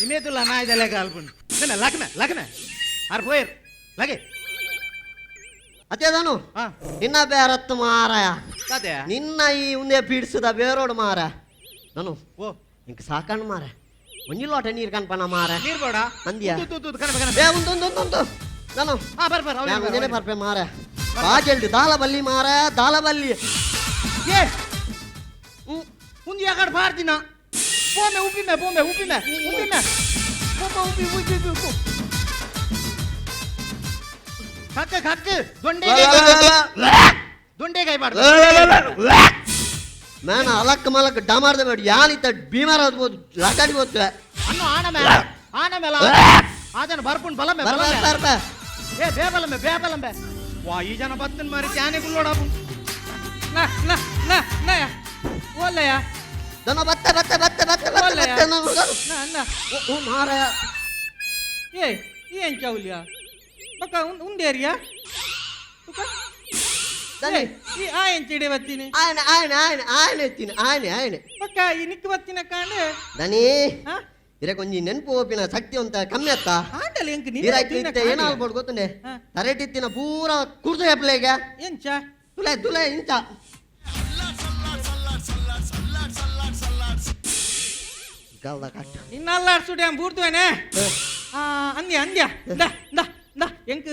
ಇಮೇದುಲ್ಲ ನಾಯ್ದಲೆ ಕಾಲ್ಪುಂಡು ನನ್ನ ಲಗ್ನ ಲಗ್ನ ಆರ್ ಪೋಯರ್ ಲಗೆ. ಅದೇದಾನು ಹಾ. ನಿನ್ನ ಬೇರತ್ತು ಮಾರಾಯ. ಕತೆ ನಿನ್ನ ಈ ಉಂದೆ ಪೀಡಿಸದ ಬೇರೋಡು ಮಾರ ನಾನು. ಓ ಇಂಕ ಸಾಕಣ್ ಮಾರ ಒಂಜಿ ಲೋಟ ನೀರು ಕನ್ಪನ ಮಾರ. ನೀರ್ ಬೇಡ. ಅಂದ್ಯಾ? ಉದ್ದು, ಉದ್ದು, ಉದ್ದು, ಕಣಪ ಕಣಪ. ಏ ಉಂದು ಉಂದು ಉಂದು ಉಂದು ನಾನು ಹಾ ಬರ್ ಬರ್. ನಾನು ಒಂದೇನೆ ಬರ್ಪೆ ಮಾರ ಬಾಜಲ್ಡು ದಾಲ ಬಲ್ಲಿ ಮಾರ ದಾಲ ಬಲ್ಲಿ. ಏ ಉಂದು ಯಾಕಡೆ ಬಾರ್ದಿನ ಪೋಮೆ ಉಪ್ಪಿಮೆ ಪೋಮೆ ಉಪ್ಪಿಮೆ ಉಪ್ಪಿಮೆ ಪೋಪ ಉಪ್ಪಿ ಉಪ್ಪಿ ಉಪ್ಪಿ ಉಪ್ಪು ಕಕ್ಕ ಕಕ್ಕ ದೊಂಡೆಗಾಯಿ ದೊಂಡೆಗಾಯಿ ಬಾರ್ದು. ಮೇನ ಅಲಕ್ ಮಲಕ್ ಡಮಾರ್ದ ಬೇಡ ಯಾನಿತ ಬೀಮಾರ್ ಆಗ್ಬೋದು ಲಟಾಡಿ ಹೋಗ್ತವೆ. ಅನ್ನು ಆಣ ಮೇಲ ಆಣ ಮೇಲ ಆದನ ಬರ್ಪುಂಡು ಬಲಮೆ ಬಲಮೆ. ಬರ್ಪ. ಏ ಬೇ ಬಲಮೆ ಬೇ ಬಲಮೆ ವಾ ಈ ಜನ ಬತ್ತನ್ ಮಾರಿ ತ್ಯಾನೆ ಗುಲ್ಲೋಡಾಪು. ನಾ ನಾ ನಾ ನಾ ಓಲಯ್ಯ. ದನ ಬತ್ತ ಬತ್ತ ಬತ್ತ ಬತ್ತ ಬತ್ತ ಓಲಯ್ಯ. ಬತ್ತ ನಾನು ನಾ ನಾ. ಓ ಓ ಮಾರಾಯ. ಏ ಏನ್ ಚೌಲ್ಯ ಬಕ್ಕ ಉಂಡೇರಿಯಾ ತುಕ. ದನಿ. ಈ ಆ ಏನ್ ಚಿಡೆ ಬತ್ತೀನಿ? ಆಯನ ಆಯನ ಆಯನ ಆಯನ ಎತ್ತೀನಿ ಆಯನೆ ಆಯನೆ. ಬಕ್ಕ ಈ ನಿಕ್ಕು ಬತ್ತಿನ ಕಾಂಡೆ. ದನಿ. ಹಾ. ಇರ ಕೊಂಜಿ ನೆನಪು ಓಪಿನ ಶಕ್ತಿ ಅಂತ ಕಮ್ಮಿ ಅತ್ತ. ಆಂಡಲ್ ಎಂಕ್ ನಿನ್ನ ಇರಾಯ್ತು ತಿನ್ನ ಇತ್ತೆ ಕಾಂಡೆ. ಏನಾಗ್ಬೋದು ಗೊತ್ತುಂಡೆ? ಹಾ. ತರೆಟಿತ್ತಿನ ಪೂರ ಕುರ್ದು ಹೆಪ್ಲೇಗ. ಎಂಚ? ತುಲೆ ತುಲೆ ಇಂಚ ಗಲ್ದ ಕಟ್ಟ. ನಿನ್ನಲ್ಲ ಅರ್ಸುಡೆ ಬೂರ್ದುವೇನೆ. ಆ ಅಂದ್ಯ ಅಂದ್ಯ the the the ಎಂಕ್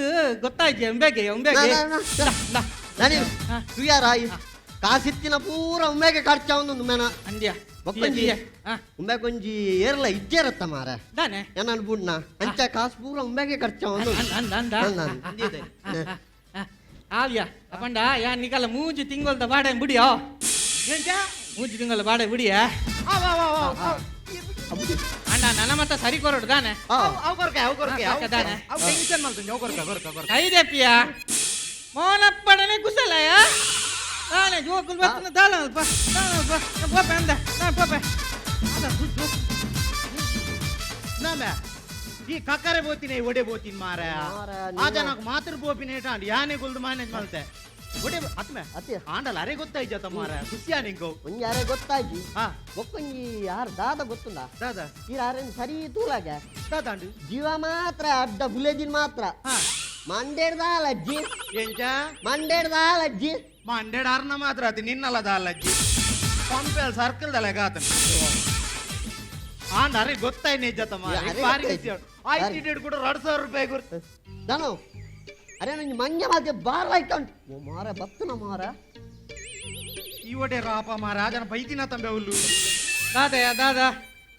ಗೊತ್ತಾಯ್ತು ಉಂಬೆಗೆ ಉಂಬೆಗೆ. ನಾ, ನಾ, ನಾ. The the. ದನಿ ಹಾ. ತುಯಾರ ಕಾಸಿತ್ತಿನ ಪೂರ ಉಮ್ಮೆಗೆ ಖರ್ಚ ಒಂದು ಮೇನ. ಅಂದ್ಯ. ಬೊಕ್ಕೊಂಜಿ. ಹಾ. ಉಂಬೆ ಕೊಂಜಿ ಏರ್ಲ ಇಜ್ಜೇರತ್ತ ಮಾರ. ದಾನೆ. ಏನನ್ ಬುಡ್ನ ಅಂಚ ಕಾಸು ಪೂರ ಉಂಬೆಗೆ ಖರ್ಚ ಒಂದು. ಅಂದ ಅಂದ ಅಂದ. ಅಂದ, ಅಂದ. ಆವ್ಯ ಅಪಂಡ ಯಾ ನಿಕಲ ಮೂಜಿ ತಿಂಗೊಲ್ದ ಬಾಡೆ ಬುಡಿಯೋ. ಎಂಚ? ಮೂಜಿ ತಿಂಗೊಲ್ದ ಬಾಡೆ ಬುಡಿಯಾ? ಅವ ಅವ ಅವ ಅವ. ಅಣ್ಣ ನನ್ನ ಮತ್ತ ಸರಿ ಕೊರಡು ದಾನೆ. ಆ. ಅವ್ ಕೊರ್ಕೆ ಅವ್ ಕೊರ್ಕೆ ಹಾ, ಅವ್ ದಾನೆ. ಅವ್ ಟೆನ್ಷನ್ ಮಲ್ತುಂಜಿ ಅವ್ ಕೊರ್ಕೆ ಕೊರ್ಕೆ ಕೊರ್ಕೆ. ಕೈದೆಪ್ಪಿಯ ಮೋನಪ್ಪಡನೆ ಕುಸಲಯ ದಾನೆ ಜೋಕುಲ್ ಬತ್ತನ ದಾಲ ಅಲ್ಪ ದಾಲ ಅಲ್ಪ ಪೋಪೆ ಅಂದ ನಾ ಪೋಪೆ ಅದ ಜೋಕು. ನಾಮೆ ಈ ಕಕ್ಕರೆ ಬೋತಿನಿ ಒಡೆ ಬೋತಿನಿ ಮಾರ. ಮಾರ, ಆ ಜನಕ್ ಮಾತ್ರ ಬೋಪಿನ ಇಟಾಂಡ್ ಯಾನೆ ಗುಲ್ದು ಮ್ಯಾನೇಜ್ ಮಲ್ತೆ ಒಡೆ ಅತ್ಮೆ ಅತ್ತೆ. ಆಂಡಲ ಅರೆ ಗೊತ್ತಾಯ್ಜ ಮಾರ ಖುಷಿಯಾ ನಿಂಗು. ಒಂಜಿ ಯಾರೇ ಗೊತ್ತಾಜಿ. ಹಾ. ಬೊಕ್ಕೊಂಜಿ ಯಾರು ದಾದ ಗೊತ್ತುಂಡ? ದಾದ. ಯಾರೇನು ಸರಿ ತೂಲಾಗ. ದಾದಾಂಡು. ಜೀವ ಮಾತ್ರ ಅಡ್ಡ ಬುಲೆದಿನ್ ಮಾತ್ರ. ಹಾ. ಮಂಡೇಡ್ದಾಲ ಅಜ್ಜಿ. ಎಂಚ? ಮಂಡೇಡ್ದಾಲ ಅಜ್ಜಿ. ಮಂಡೇಡ್ ಅರ್ನ ಮಾತ್ರ ಅತಿ ನಿನ್ನಲ್ಲ ದಾಲಜ್ಜಿ ಪಂಪೆಲ್ ಸರ್ಕಲ್ ದಲೆ ಗಾತನ ಆಂಡ ಅರೆ ಗೊತ್ತಾಯ್ ನಿಜ ಮಾರ. ಅರೆ ಬಾರಿ ಗೊತ್ತಾಯ್ತು. ಖುಷಿ ಆಯ್ತು ಇಟ್ಟು ಕೂಡ 2000 ರೂಪಾಯಿ ಗುರ್ತು. ದನು ಅರೆ ನಂಗೆ ಮಂಗೆ ಮಾತೆ ಬಾರ್ ಲೈಟ್ ಉಂಟು ಓ ಮಾರ ಬತ್ತನ ಮಾರ. ಇವಡೆ ರಾಪ ಮಾರ ಆಜನ ಬೈದಿನ ತಂಬೆ ಹುಲ್ಲು. ದಾದಯ ದಾದಾ.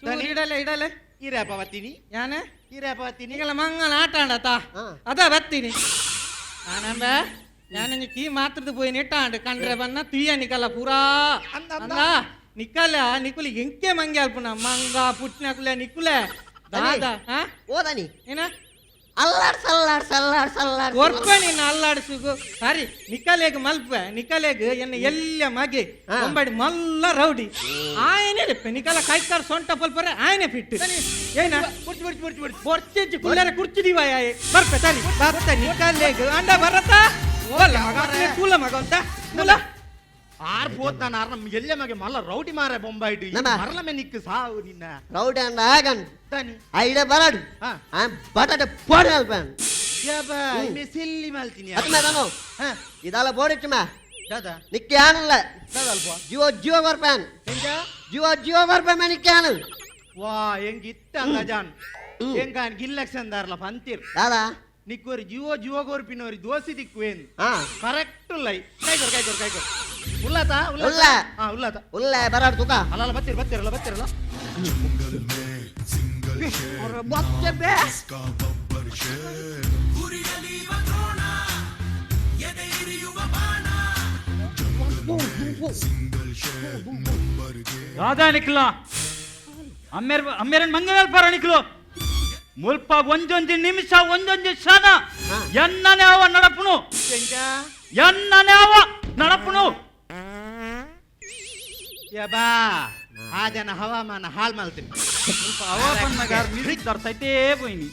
ದಾನಿ? ಇಡಲೆ ಇಡಲೆ. ಇರೇಪ ಬತ್ತೀನಿ. ಯಾನೆ? ಇರೇಪ ಬತ್ತೀನಿ. ನಿಗಲ ಮಂಗಲ ಆಟ ಆಡತ. ಹಾ. ಅದ ಬತ್ತೀನಿ ಆನಂದ. ಯಾನ ಕೀ ಮಾತ್ರದ ಪೋಯಿ ನಿಟ್ಟಾಂಡ್ ಕಂಡ್ರೆ ಬನ್ನ ತುಯ್ಯ ನಿಕಲ ಪೂರಾ. ಅಂದ, ಅಂದ. ಅಂದ ನಿಕಲ ನಿಕುಲಿ ಎಂಕೆ ಮಂಗೆ ಅಲ್ಪುನ ಮಂಗ ಪುಟ್ನಕುಲೆ ನಿಕುಲೆ. ದನಿ. ದಾದಾ ಹಾ? ಓದನಿ. ಏನ? ಅಲ್ಲಾಡ್ಸ್ ಅಲ್ಲಾಡ್ಸ್ ಅಲ್ಲಾಡ್ಸ್ ಅಲ್ಲಾಡ್ಸ್. ಒರ್ಪ ನಿನ್ನ ಅಲ್ಲಾಡಿಸುಗು ಸರಿ. ನಿಕಲೆಗ್ ಮಲ್ಪೆ ನಿಕಲೆಗ್ ಎನ್ನ ಎಲ್ಲ ಮಗೆ. ಹಾ. ಒಂಬಡಿ ಮಲ್ಲ ರೌಡಿ ಆಯನೇ ಲೆಪ್ಪೆ ನಿಕಲ ಕೈಕಾರ್ ಸೊಂಟ ಪಲ್ಪರೆ ಆಯನೆ ಫಿಟ್ ಏನ. ಬುಡ್ಚ್ ಬುಡ್ಚ್ ಬುಡ್ಚ್ ಬುಡ್ಚ್. ಬೊರ್ಚಿಜ್ಜಿ ಕುಲ್ಲರೆ ಕುರ್ಚಿದೀವ ಯಾಯೆ ಬರ್ಪೆ ಸರಿ ಬರ್ತ ನಿಕಲೆಗ್ ಅಂಡ ಬರತ ಓಲ್ಲ ಮಗ ಅತ್ಲೆ ಕೂಲ ಮಗ ಅಂತ ಕೂಲ. ಆರ್ ಪೋತ್ ನಾನು ಆರ್ನ ಎಲ್ಲ ಮಗೆ ಮಲ್ಲ ರೌಡಿ ಮಾರ ಬೊಂಬಾಯಿಡು. ನಮ್ಮ. ಮರಲ ಮೇ ನಿಕ್ಕು ಸಾವು ನಿನ್ನ. ರೌಡಿ ಅಂಡ ಆಗನ್. ತಾನಿ. ಐಡೆ ಬರಾಡು. ಹಾ. ಆ ಬಟಾಟೆ ಪೋಡಿ ಅಲ್ಪನ್. ಯಬ್ಬ ಇಮೆ ಸಿಲ್ಲಿ ಮಲ್ತೀನಿ. ಅತ್ಮೆ ನಾನು. ಹಾ. ಇದಲ್ಲ ಬೋಡಿಚ್ಚುಮ. ದಾದಾ. ನಿಕ್ಕೆ ಆನಲ್ಲ. ದಾದಾ ಅಲ್ಪ. ಜಿಯೋ ಜಿಯೋ ಬರ್ಪಾನ್. ಎಂಜ. ಜಿಯೋ ಜಿಯೋ ಬರ್ಪಾನ್ ನಿಕ್ಕೆ ಆನು. ವಾ ಎಂಗ್ ಇತ್ತ ಅಂದ ಜಾನ್. ಹ್ಮ್. ಎಂಗ ಗಿಲ್ಲಕ್ಷನ್ ದಾರ್ಲ ಪಂತಿರ್. ದಾದಾ. ನಿಕ್ಕೋರಿ ಜಿಯೋ ಜಿಯೋ ಕೋರ್ಪಿನೋರಿ ದೋಸೆ ದಿಕ್ಕು ಏನ್. ಹಾ. ಕರೆಕ್ಟ್ ಲೈ ಕೈಕೊರ್ ಕೈಕೊರ್ ಕೈಕೊರ್ ಉಲ್ಲತ. ಉಲ್ಲ. ಉಲ್ಲತ ಹಾ ಉಲ್ಲತ. ಉಲ್ಲ ಬರಾಡು ತುಕ. ಅಲ್ಲಲ್ಲ ಬತ್ತಿರ ಬತ್ತಿರಲ್ಲ ಬತ್ತಿರಲ್ಲ. ಬೊಚ್ಚೆ ಬೇ. ದಾದಾ ನಿಕ್ಲ ಅಮ್ಮೇರ್ ಅಮ್ಮೇರನ್ ಮಂಗಲ್ ಪರ ನಿಕ್ಲು ಮುಲ್ಪ ಒಂಜೊಂಜಿ ನಿಮಿಷ ಒಂಜೊಂಜಿ ಕ್ಷಣ. ಹಾ. ಎನ್ನನೆ ಅವ ನಡಪುನು. ಎಂಜ. ಎನ್ನನೆ ಅವ ನಡಪುನು. ಯಬಾ ಆ ಜನ ಹವಾಮಾನ ಹಾಳ್ ಮಲ್ತೀನಿ. ಮುಲ್ಪ ಅವ ಪನ್ನಗಾರ್ ಮಿರಿಕ್ ದರ್ತೈತೇ ಪೋಯಿನಿ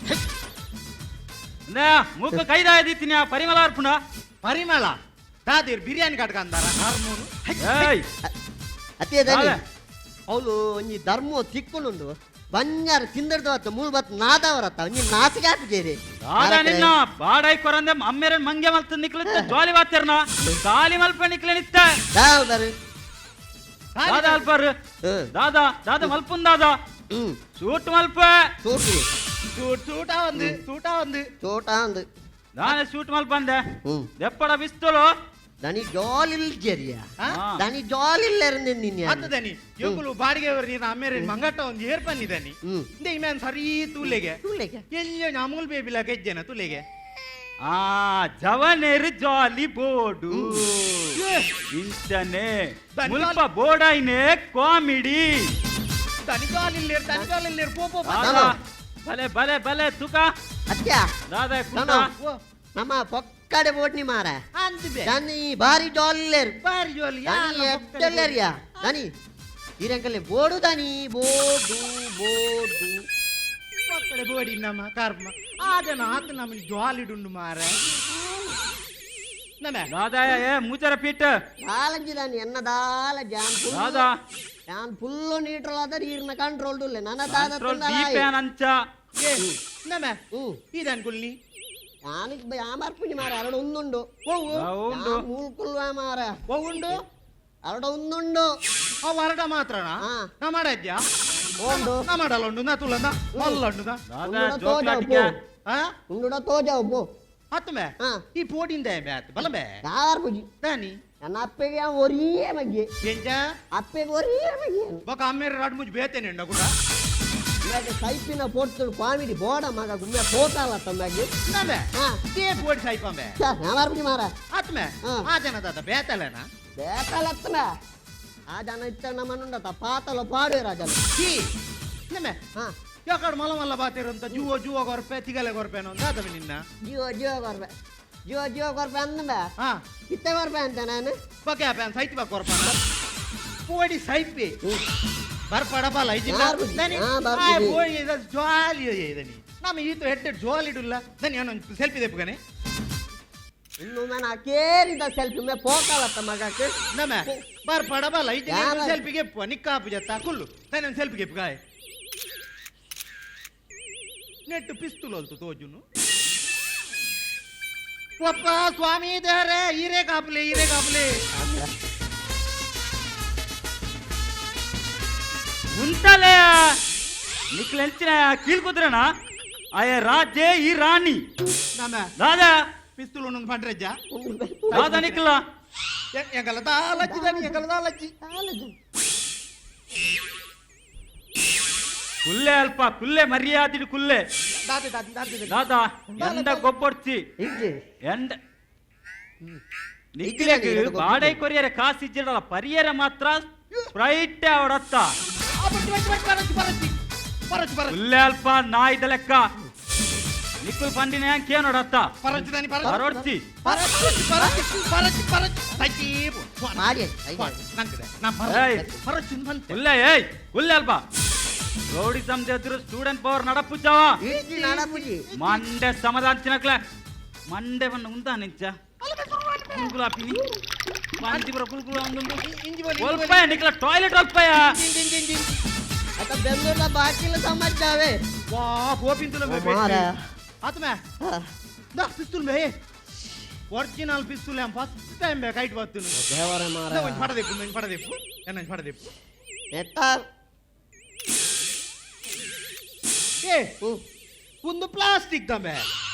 ಅಂದ ಮೂಕ ಕೈದಾಯದಿತ್ತಿನ ಪರಿಮಳ ಅರ್ಪುಣ. ಪರಿಮಳ ದಾದಿರ್ ಬಿರಿಯಾನಿ ಕಟ್ಕಂದಾರ ಹಾರ್ಮೋನು. ಏಯ್. ಅತ್ತೆ ದನಿ. ದಾದ? ಅವಳು ಒಂಜಿ ಧರ್ಮ ತಿಕ್ಕುನುಂಡು ಬಂಜಾರ ತಿಂದರ್ದು ಅತ್ತ ಮೂಲ್ ಬತ್ ನಾದವರತ್ತ ಒಂಜಿ ನಾಸಿಗೆ ಹಾಪಿಜೇರಿ. ದಾದಾ ನಿನ್ನ ಬಾಡೈ ಕೊರಂದೆ ಅಮ್ಮೇರನ್ ಮಂಗೆ ಮಲ್ತ ನಿಕ್ಲು ಜಾಲಿ ಬಾತಿರ್ನ ಖಾಲಿ ಮಲ್ಪ ನಿಕ್ಲೆ ನಿತ್ತ. ದಾದ. ದಾದಾ ಅಲ್ಪರ್. ಹ್ಮ್. ದಾದಾ ದಾದಾ ಮಲ್ಪುನ್ ದಾದಾ. ಹ್ಮ್. ಸೂಟ್ ಮಲ್ಪ. ಸೂಟು. ಸೂಟ್ ಸೂಟ ಒಂದು ಸೂಟ ಒಂದು. ಚೋಟ ಅಂದು. ದಾನೆ ಸೂಟ್ ಮಲ್ಪಂದೆ. ಹ್ಮ್. ದೆಪ್ಪಡ ಬಿಸ್ತಲು. ದನಿ ಜಾಲಿ ಜರಿಯ. ಹಾ? ದನಿ ಜಾಲಿ ಇರ್ಂದೆ ನಿನ್ನ. ಅತ್ತ ದನಿ ಎಂಕುಲು ಬಾಡಿಗೆ ನೀನು ಅಮ್ಮೇರೆ ಮಂಗಟ್ಟ ಒಂದು ಏರ್ಪನ್ನಿ ದನಿ. ಹ್ಮ್. ಇಂದೆ ಇಮೇನ್ ಸರಿ ತೂಲೆಗೆ. ತೂಲೆಗೆ. ಎಲ್ಲೋ ಅಮೂಲ್ ಬೇಬಿಲ ಗೆಜ್ಜೆನ ತೂಲೆಗೆ. ಆ ಜವನೇರು ಜಾಲಿ ಬೋಡು ಇಂಚನೆ. ಮುಲ್ಪ ಬೋಡೈನೆ ಕಾಮಿಡಿ. ದನಿ ಜಾಲಿ ಇಲ್ಲೇರು ದನಿ ಜಾಲಿ ಇಲ್ಲೇರು ಪೋ ಪೋ ಪೋ. ದಾದಾ ಬಲೆ ಬಲೆ ಬಲೆ ತುಕ. ಅತ್ಯ. ದಾದಾ ಕುಂಟ. ದನ. ನಮ್ಮ ಪೊಕ್ಕಡೆ ಬೋಟ್ನಿ ಮಾರ. ಅಂದ್ ಬೆ. ದನಿ ಬಾರಿ ಜಾಲಿಲ್ಲೇರು. ಬಾರಿ ಜಾಲಿ. ದನಿ ಎಟ್ಟಲ್ಲೇರಿಯಾ ದನಿ ಈರಂಕಲ್ಲಿ ಬೋಡು ದನಿ ಬೋಡು ಬೋಡು. ಪಕ್ಕಡೆ ಬೋಡಿ ನಮ್ಮ ಕರ್ಮ ಆ ಜನ ಆತ ನಮ್ಮಲ್ಲಿ ಜಾಲಿಡುಂಡು ಮಾರ ನಮ್ಮ. ದಾದಾ ಏ ಮೂಚರ ಪೀಟ್. ದಾಲಂಜಿ ದಾನಿ ಎನ್ನ ದಾಲ ಜಾನ್ ಫುಲ್. ದಾದಾ. ಜಾನ್ ಫುಲ್ಲು ನೀಟ್ರಲ್ ಆದ ನೀರಿನ ಕಂಟ್ರೋಲ್ ಡುಲ್ಲೆ ನನ್ನ ದಾದ. ಕಂಟ್ರೋಲ್ ದೀಪ್ಯಾನ್ ಅಂಚ. ಏ ನಮ್ಮ. ಹ್ಮ್. ಇದನ್ ಕುಲ್ನಿ. ಯಾನಿಗ್ ಯಾಮಾರ್ಪುಂಜಿ ಮಾರ ಅರಡ ಒಂದುಂಡು. ಓ ಉಂಡು. ಮೂಲ್ಕುಲ್ವ ಮಾರ. ಓ ಉಂಡು. ಅರಡ ಒಂದುಂಡು. ಅವು ಅರಡ ಮಾತ್ರನಾ? ಹಾ. ನಾ ಮಾಡಜ್ಜಾ. ಉಂಡು. ನಾ ಮಾಡಲ್ಲ ಉಂಡು ನಾ ತುಲಂದ ಮಲ್ಲ ಉಂಡು ನಾ. ದಾದಾ. ಉಂಡುಡ ಜೋಕ್ಲಾಟಿಕೆ. ತೋಜಾವು. ಆ. ಉಂಡುಡ ತೋಜಾವು ಪೋ. ಆತ್ಮೆ. ಹಾ. ಈ ಪೋಡಿಂದ ಬೆ ಆತ್ ಬಲ ಬೆ. ಯಾರ್ಪುಜಿ. ದಾನಿ. ನನ್ನ ಅಪ್ಪೆಗೆ ಅವ ಒರಿಯೇ ಮಗ್ಗೆ. ಎಂಜ. ಅಪ್ಪೆಗೆ ಒರಿಯೇ ಮಗ್ಗೆ. ಬೊಕ ಅಮ್ಮೇರು ರಡ್ ಮುಜ್ ಬೇತೇನೆ ಉಂಡ ಕೂಡ. ಇವಾಗ ಸೈಪಿನ ಪೋಡ್ತುಡು ಕಾಮಿಡಿ ಬೋಡ ಮಗ ಗುಮ್ಮೆ ಪೋತಾಲ ತಮ್ಮಾಗಿ. ನಮೆ. ಹಾ. ಇದೇ ಪೋಡಿ ಸೈಪಂಬೆ. ಯಾರ್ಪುಜಿ ಮಾರ. ಆತ್ಮೆ. ಹಾ. ಆ ಜನ ದಾದ ಬೇತಲೇನಾ. ಬೇಕಲತ್ತನ ಆ ಜನ ಇತ್ತ ನಮ್ಮನ್ನುಂಡತ ಪಾತಲ ಪಾಡುವೆ ರಾಜನ. ಕಿ ನಮೆ. ಹಾ. ಯಾಕಡೆ ಮಲ ಮಲ್ಲ ಬಾತಿರಂತ ಜುವೋ ಜುವೋ ಕೊರ್ಪೆ ತಿಗಲೆ ಕೊರ್ಪೆನೋ ಅಂತ ಆತವೆ ನಿನ್ನ. ಜಿಯೋ ಜಿಯೋ ಕೊರ್ಪೆ ಜಿಯೋ ಜಿಯೋ ಕೊರ್ಪೆ ಅಂದ. ಹಾ. ಇತ್ತೆ ಕೊರ್ಪೆ ಅಂತ ನಾನು. ಬೊಕ ಪ್ಯಾನ್ ಸೈತಿ ಬಾ ಕೊರ್ಪನ ಪೋಡಿ ಸೈಪಿ ಬರ್ಪಡ ಬಲ ಇಜಿಲ್ಲ. ಬಾರ್ಬುಜಿ. ದನಿ. ಹಾ, ಬಾರ್ಬುಜಿ. ಆ ಪೋಡಿ ಇದು ಜಾಲಿ ಇದನಿ ನಮ್ಮ ಈತು ಹೆಡ್ ಜಾಲಿ ಇಡುಲ್ಲ ದನಿ ನಾನು ಸೆಲ್ಫಿ ದೆಪ್ಪುಗನೆ. ಇನ್ನು ನಾನು ಕೇರಿದ ಸೆಲ್ಫಿ ಮೇ ಪೋಕಾಲತ್ತ ಮಗಕ್ಕೆ. ನಮ್ಮ ಬರ್ಪಡ ಬಲ ಇಜಿಲ್ಲ. ಯಾರ? ಸೆಲ್ಫಿ ಗೆಪ್ಪು ನಿಕ್ಕಾಪು ಜತ್ತ ಕುಲ್ಲು ದನಿ ಒಂದು ಸೆಲ್ಫಿ ಗೆಪ್ಪು ಗಾಯ ನೆಟ್ಟು ಪಿಸ್ತೂಲ್ ಅಲ್ತು ತೋಜುನು ಒಪ್ಪ ಸ್ವಾಮಿ ದೇವರೇ ಹೀರೆ ಕಾಪಲೆ ಹೀರೆ ಕಾಪಲೆ. ಉಂಟಲೆ ನಿಕ್ಲೆಂಚಿನ ಕೀಳ್ ಕುದ್ರಣ ಆಯ ರಾಜೇ ಈ ರಾಣಿ. ನಮ್ಮ ದಾದಾ. ಪಿಸ್ತೂಲ್ ಒಂದೊಂದು ಪಂಡ್ರೆಜ್ಜ. ದಾದಾ ನಿಕ್ಲ. ಎಂಕಲ ದಾಲಜ್ಜಿ ದಾನಿ ಎಂಕಲ ದಾಲಜ್ಜಿ ಕುಲ್ಲೆ ಅಲ್ಪ ಕುಲ್ಲೆ ಮರ್ಯಾದಿಡು ಕುಲ್ಲೆ ದಾದೆ ದಾದೆ ದಾದೆ ದಾದಾ ಎಂಡ ಗೊಬ್ಬೊಡ್ಚಿ ಇಜ್ಜಿ ಎಂಡ ನಿಕ್ಲೆಗ್ ಬಾಡೈ ಕೊರಿಯರೆ ಕಾಸು ಇಜ್ಜಿಡಲ್ಲ ಪರಿಯರೆ ಮಾತ್ರ ಸ್ಪ್ರೈಟ್ ಅವಡತ್ತ ಪರಚ್ ಪರಚ್ ಕುಲ್ಲೆ ಅಲ್ಪ ನಾಯಿದ ಲೆಕ್ಕ ನಿಕ್ಕುಲ್ ಪಂಡಿನ ಕೇನೋಡತ್ತ ಪರಚ್ ದಾನಿ ಪರಚ್ ಬರೋಡ್ಚಿ ಪರಚ್ ಪರಚ್ ಪರಚ್ ಪರಚ್ ತಜ್ಜಿ ಮಾಡಿ ನಂಗಿದೆ ನಾ ಏಯ್. ಪರಚ್ ಬಂತೆ ಕುಲ್ಲೆ ಏಯ್ ಕುಲ್ಲೆ ಅಲ್ಪ ರೌಡಿಸಮ್ ಎದುರು ಸ್ಟೂಡೆಂಟ್ ಪವರ್ ನಡಪುಜ್ಜವ ಇಜ್ಜಿ ನಡಪುಜಿ ಮಂಡೆ ಸಮಾಧಾನ ಚಿನಕ್ಲೆ ಮಂಡೆ ಬಣ್ಣ ಉಂದಾ ನಿಂಚ ಗುಲ್ಗುಲಾಪಿನಿ ಪಾಂತಿಪುರ ಗುಲ್ಗುಲ ಒಂದೊಂದು ಇಂಜಿ ಬೋಲಿ ಒಲ್ಪಯ ನಿಕ್ಲ ಟಾಯ್ಲೆಟ್ ಒಲ್ಪಯ ಇಂಜಿ ಇಂಜಿ ಇಂಜಿ ಅತ್ತ ಬೆಂಗಳೂರ ಬಾಕಿಲ ಸಮಾಜವೇ ವಾ ಪೋಪಿಂತುಲ ಓ ಮಾರ. ಆತ್ಮೆ ದಾ ಪಿಸ್ತೂಲ್ ಮೇ ಒರಿಜಿನಲ್ ಪಿಸ್ತೂಲ್ am first time ಬೇ ಕೈಟ್ ಬತ್ತುನು ದೇವರ ಮಾರ ಒಂಜಿ ಪಡ ದೆಪ್ಪು ಒಂಜಿ ಪಡ ದೆಪ್ಪು ಎನ್ನ ಒಂಜಿ ಪಡ ದೆಪ್ಪು ಎತ್ತ ಏ ಒಂದು ಪ್ಲಾಸ್ಟಿಕ್ ದಂಬೆ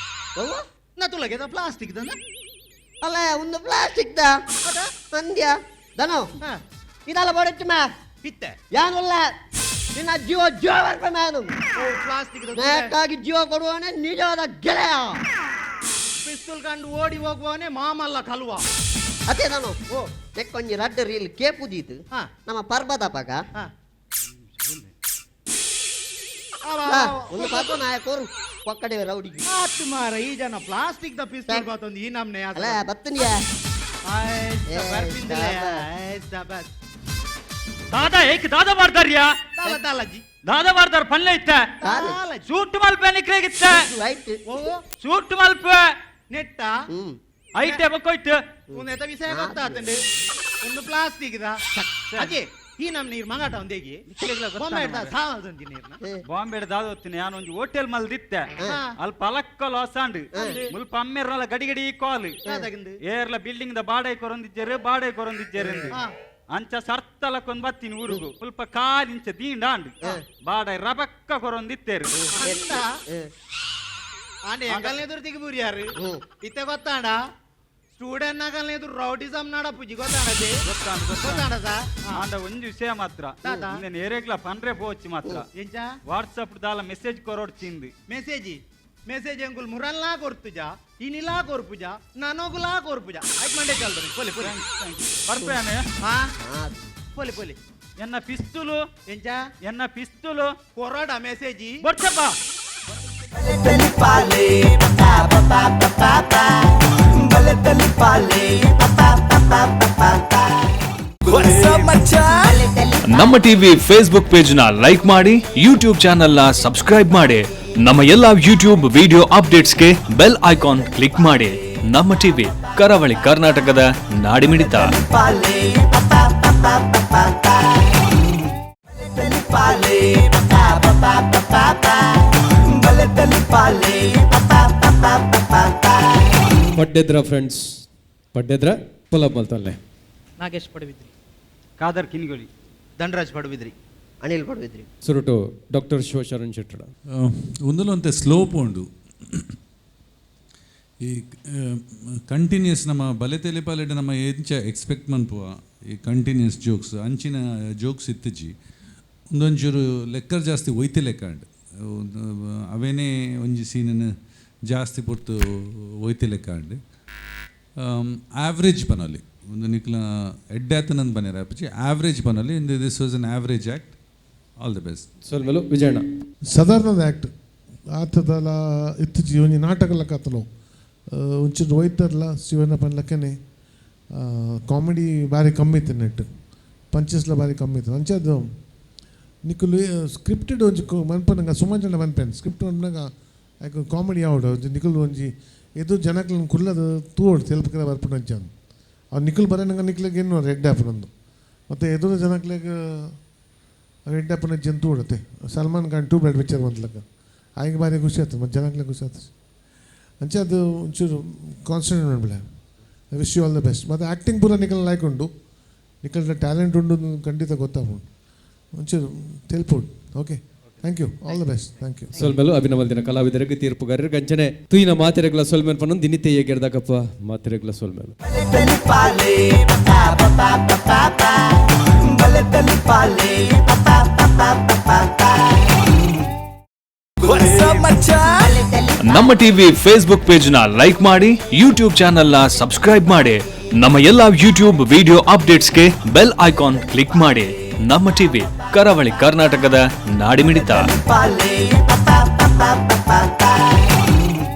ಅವ್ವ? ನಾ ತುಲಗೆ ಪ್ಲಾಸ್ಟಿಕ್ ದಂದ ಅಲ್ಲ ಒಂದು ಪ್ಲಾಸ್ಟಿಕ್ the ಅಂದ್ಯ ದನೋ ಹಾ ಇದಲ್ಲ ಬಡಚ್ಚು ಮಾ ಇತ್ತೆ ಯಾನುಲ್ಲ ನಿನ್ನ ಜೀವ ಜೀವ ಬರ್ಪ ನಾನು ಓ ಪ್ಲಾಸ್ಟಿಕ್ ನಾಯಕ್ಕಾಗಿ ಜೀವ ಕೊಡುವವನೇ ನಿಜವಾದ ಗೆಳೆಯ ಪಿಸ್ತೂಲ್ ಕಂಡು ಓಡಿ ಹೋಗುವವನೇ ಮಾಮಲ್ಲ ಕಲುವ ಅದೇ ನಾನು ಓ ತೆಕ್ಕೊಂಜಿ ರಡ್ಡ ರೀಲ್ ಕೇಪುದೀತು ಹಾ. ನಮ್ಮ ಪರ್ಬದ ಪಗ ಹಾ ಒಂದು ಪಾಪ ನಾಯಕರು ಒಕ್ಕಡೆ ರೌಡಿಗೆ ಆತು ಮಾರ ಈ ಜನ ಪ್ಲಾಸ್ಟಿಕ್ the pistol ಬಾತೊಂದು ಈ ನಮ್ನೆ ಅಲ್ಲ ಬತ್ತನಿಯ ಏ, ದಾದಾ ಏಕ್ ದಾದಾ ಬಾರ್ದಾರ್ಯಾ ತಾಲ ತಾಲಜಿ ದಾದಾ ಬಾರ್ದಾರ್ ಪಲ್ಲೆ ಇತ್ತ ತಾಲಜಿ ಸೂಟ್ ಮಲ್ಪೆ ನಿಕ್ಲೆಗಿತ್ತ ರೈಟ್ ಓ ಸೂಟ್ ಮಲ್ಪೆ ನೆಟ್ಟ ಹ್ಮ್ ಐಟೆ ಬಕ್ಕೋಯ್ತು ಒಂದು ವಿಷಯ ಗೊತ್ತಾತಂಡು ಒಂದು ಪ್ಲಾಸ್ಟಿಕ್ the ಅಜೆ ಈ ನಮ್ ನೀರ್ ಮಂಗಾಟ ಒಂದೇಗಿ ಬೊಂಬೆ ಸಾವಲ್ಸಂಜಿ ನೀರ್ನ ಏ, ಬಾಂಬೆ ದಾದ ಹೊತ್ತಿನ ನಾನು ಒಂಜಿ ಹೋಟೆಲ್ ಮಲ್ದಿತ್ತೆ ಹಾ. ಅಲ್ಪ ಅಲಕ್ಕ ಲಾಸಾಂಡ್ ಮುಲ್ಪ ಅಮ್ಮೆರ್ನಲ ಗಡಿ ಗಡಿ ಕಾಲ್ ದಾದಾಗಿಂದು? ಏರ್ಲ ಬಿಲ್ಡಿಂಗ್ the ಬಾಡೈ ಕೊರೊಂದಿಜ್ಜರು ಬಾಡೈ ಕೊರೊಂದಿಜ್ಜರು ಹಾ. ಅಂಚ ಸರ್ತಲಕ್ಕೊಂದ್ ಬತ್ತೀನಿ ಊರುಗು ಮುಲ್ಪ ಕಾಲ್ ಇಂಚ ದೀಂಡಾಂಡ್ ಬಾಡೈ ರಬಕ್ಕ ಕೊರೊಂದಿತ್ತೇರು ಅಂತ ಏ, ಆಂಡೆ ಎಂಕಲ್ನ ಎದುರು ತಿಗಿ ಬುರಿಯಾರು ಹ್ಮ್. ಇತ್ತೆ ಗೊತ್ತಾಂಡ ಸ್ಟೂಡೆಂಟ್ ನಗಲ್ನ ಎದುರು ರೌಡಿಸಮ್ ನಡಪುಜಿ ಗೊತ್ತಾಂಡ ಗೊತ್ತಾಂಡ್ ಗೊತ್ತಾಂಡ ಸಾ ಆಂಡ ಒಂಜಿ ವಿಷಯ ಮಾತ್ರ ದಾದಾ. ಇನ್ನೇನು ಏರೇಗ್ಲ ಪನ್ರೆ ಪೋಚಿ ಮಾತ್ರ ಎಂಚ ವಾಟ್ಸಪ್ ದಾಲ ಮೆಸೇಜ್ ಕೊರೊಡ್ಚಿಂದು ಮೆಸೇಜಿ ಮೆಸೇಜ್ ಎಂಕುಲ್ ಮುರನ್ಲಾ ಕೊರ್ತುಜ ಇನಿಲಾ ಕೊರ್ಪುಜ ನನಗುಲಾ ಕೊರ್ಪುಜ ಐಕ್ ಮಂಡೆ ಚಲ್ದರಿ ಪೊಲಿ ಪೊಲಿ ಬರ್ಪೇನೆ ಹಾ ಹಾ. ಪೊಲಿ ಪೊಲಿ ಎನ್ನ ಪಿಸ್ತೂಲು ಎಂಚ ಎನ್ನ ಪಿಸ್ತೂಲು ಕೊರಡ ಮೆಸೇಜಿ ಬೊಡ್ಚಪ್ಪ ಬಲೆತಲಿಪಾಲೆ ಪಾ ಪಾ ಪಾ ಪಾ ಪಾ ಬಲೆತಲಿಪಾಲೆ ಪಾ ಪಾ ಪಾ ಪಾ ಪಾ. ನಮ್ಮ ಟಿವಿ ಫೇಸ್ಬುಕ್ ಪೇಜ್ ನ ಲೈಕ್ ಮಾಡಿ, ಯೂಟ್ಯೂಬ್ ಚಾನೆಲ್ ನ ಸಬ್ಸ್ಕ್ರೈಬ್ ಮಾಡಿ, ನಮ್ಮ ಎಲ್ಲಾ ಯೂಟ್ಯೂಬ್ ವಿಡಿಯೋ ಅಪ್ಡೇಟ್ಸ್ಗೆ ಬೆಲ್ ಐಕಾನ್ ಕ್ಲಿಕ್ ಮಾಡಿ. ನಮ್ಮ ಟಿವಿ, ಕರಾವಳಿ ಕರ್ನಾಟಕದ ನಾಡಿಮಿಡಿತ. ಪಾಲೆ ಪಾ ಪಾ ಪಾ ಪಾ ಪಾ ಬಲೆತಲಿಪಾಲೆ ಪಾ ಪಾ ಪಾ ಪಾ ಪಾ ಬಲೆತಲಿಪಾಲೆ ಪಾ ಪಾ ಪಾ ಪಾ ಪಾ. ಪಡ್ಡೆದ್ರ ಫ್ರೆಂಡ್ಸ್, ಪಡ್ಡೆದ್ರ ಪುಲಬ್ ಮಲ್ತಲ್ಲೆ. ನಾಗೇಶ್ ಪಡುಬಿದ್ರಿ. ಖಾದರ್ ಕಿನ್ಗೊಳಿ. ಧನರಾಜ್ ಪಡುಬಿದ್ರಿ. ಅನಿಲ್ ಪಡುವಿದ್ರಿ. ಸುರುಟು ಡಾಕ್ಟರ್ ಶಿವಶರಣ್ ಶೆಟ್ಟಡ. ಒಂದಲೊಂತೆ ಸ್ಲೋಪ್ ಉಂಡು. ಈ ಕಂಟಿನ್ಯೂಸ್ ನಮ್ಮ ಬಲೆತೆಲೆ ಪಾಲೆಡ್ ನಮ್ಮ ಎಂಚ ಎಕ್ಸ್ಪೆಕ್ಟ್ ಮನ್ಪುವ ಈ ಕಂಟಿನ್ಯೂಸ್ ಜೋಕ್ಸ್ ಅಂಚಿನ ಜೋಕ್ಸ್ ಇತ್ತಜಿ. ಒಂದೊಂಚೂರು ಲೆಕ್ಕರ್ ಜಾಸ್ತಿ ಒಯ್ತಿ ಲೆಕ್ಕ ಉಂಡು. ಅವೇನೇ ಒಂಜಿ ಸೀನನ್ನು ಜಾಸ್ತಿ ಪೊರ್ತು ಒಯ್ತಿ ಲೆಕ್ಕ ಉಂಡು. ಆವ್ರೇಜ್ ಪನೊಲಿ ಒಂದು ನಿಕ್ಲ ಎಡ್ಡೆ ಆತನಂದು ಬನ್ನಿರ ಅಪ್ಪಚಿ ಆವ್ರೇಜ್ ಪನೊಲಿ. ಇಂದು this was an average act. All the best. ಸೊಲ್ಮೆಲು ವಿಜಯಣ್ಣ. ಸಾಧಾರಣದ ಆ್ಯಕ್ಟ್ ಆತದಲ ಇತ್ತೀಚೆ ಒಂಜಿ ನಾಟಕ ಲೆಕ್ಕ ಒಂಚೂರು ಒಯ್ತಾರಲ್ಲ ಶಿವನ ಪನ್ಲಕ್ಕನೆ. ಕಾಮಿಡಿ ಬಾರಿ ಕಮ್ಮಿ ಇತ್ತು, ನೆಟ್ ಪಂಚಸ್ಲ ಬಾರಿ ಕಮ್ಮಿ ಇತ್ತು. ಅಂಚೆ ಅದು ನಿಕುಲು ಸ್ಕ್ರಿಪ್ಟೆಡ್ ಒಂಜಿ ಮನ್ಪನಗ ಸುಮಾರು ಜನ ಮನ್ಪೇನು ಸ್ಕ್ರಿಪ್ಟ್ ಮನ್ಪನಾಗ ಐಕ್ ಕಾಮಿಡಿ ಆವಡು. ಒಂಜಿ ನಿಕುಲು ಒಂಜಿ ಎದು ಜನಕ್ಲೆನ್ ಕುಲ್ಲದು ತೂವೊಡು ತೆಲ್ಪಕರೆ ಬರ್ಪುಂಡು ಅಂಚ. ಅವು ನಿಕುಲು ಬರನಗ ನಿಕ್ಲೆಗ್ ಎನ್ನುವರು ಎಡ್ಡೆ ಆಪುನಂದು, ಮತ್ತು ಎದುರು ಜನಕ್ಲೆಗ್ ಎಡ್ಡೆ ಆಪುನ ಜಂತು ತೂವೊಡತ್ತೆ. ಸಲ್ಮಾನ್ ಖಾನ್ ಟೂ ಬ್ಲಡ್ ಪಿಕ್ಚರ್ ಬಂತಲಕ್ಕ ಆಯ್ಕೆ ಬಾರಿ ಖುಷಿ ಆಗ್ತದೆ ಮತ್ತು ಜನಕ್ಲೆ ಖುಷಿ ಆಗ್ತದೆ. ಅಂಚೆ ಅದು ಒಂಚೂರು ಕಾನ್ಸಂಟ್ರೇಟ್ ಮಾಡಬೇಡ. I wish you all the best. ಮತ್ತು ಆ್ಯಕ್ಟಿಂಗ್ ಪೂರ ನಿಕಲ್ ಲೈಕ್ ಉಂಟು, ನಿಕಲ್ನ ಟ್ಯಾಲೆಂಟ್ ಉಂಟು ಖಂಡಿತ ಗೊತ್ತಾಗ್ಬೋದು. ಒಂಚೂರು ತೆಲ್ಪೋಡು. Okay. Thank you, all the best, thank you. ಸೊಲ್ಮೆಲು ಅಭಿನವಲ್ದಿನ ಕಲಾವಿದರಿಗೆ, ತೀರ್ಪುಗಾರರಿಗೆ, ಅಂಚನೆ ತುಯಿನ ಮಾತೆರೆಗ್ಲ ಸೊಲ್ಮೆಲ್ ಪನ್ನೊಂದು ದಿನಿತೆ ಗೆರ್ದಕಪ್ಪ ಮಾತೆರೆಗ್ಲ ಸೊಲ್ಮೆಲು. ತಲಿಪಾಲೆ ಪಾ ಪಾ ಪಾ ಪಾ, ಬಲೆ ತಲಿಪಾಲೆ ಪಾ ಪಾ ಪಾ ಪಾ. ನಮ್ಮ ಟಿವಿ ಫೇಸ್ಬುಕ್ ಪೇಜ್ ನ ಲೈಕ್ ಮಾಡಿ, ಯೂಟ್ಯೂಬ್ ಚಾನೆಲ್ ನ ಸಬ್ಸ್ಕ್ರೈಬ್ ಮಾಡಿ. ನಮ್ಮ ಎಲ್ಲಾ ಯೂಟ್ಯೂಬ್ ವಿಡಿಯೋ ಅಪ್ಡೇಟ್ಸ್ಗೆ ಬೆಲ್ ಐಕಾನ್ ಕ್ಲಿಕ್ ಮಾಡಿ. ನಮ್ಮ ಟಿವಿ, ಕರಾವಳಿ ಕರ್ನಾಟಕದ ನಾಡಿಮಿಡಿತ. ಪಾಲೆ ಪಾ ಪಾ ಪಾ ಪಾ.